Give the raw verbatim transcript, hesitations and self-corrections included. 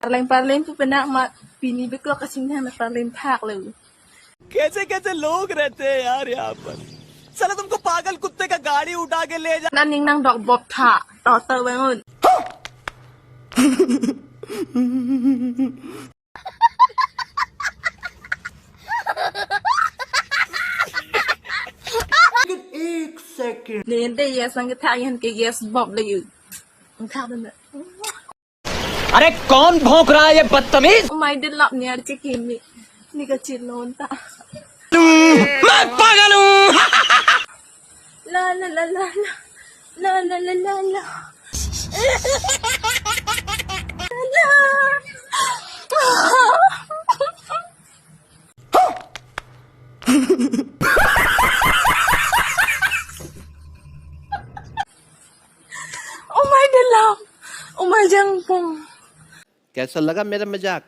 Parleng parleng pu pena ma pini beko kasing na parleng thak le. कैसे कैसे लोग रहते हैं यार यहाँ पर। साला तुमको पागल कुत्ते का गाड़ी उठा के ले जा। Naning nangdok bop tha. To to bangun. एक second. Ninte yes nang kethak yan ke yes bop le yu. Ang thak dan. अरे कौन भौंक रहा है ये बदतमीज? Oh my, de lap ni arche kimi. Ni kachilon ta. मैं पागल हूँ। La la la la la. La la la la la. La. Oh my, de lap. Oh my, jangpong. कैसा लगा मेरा मजाक?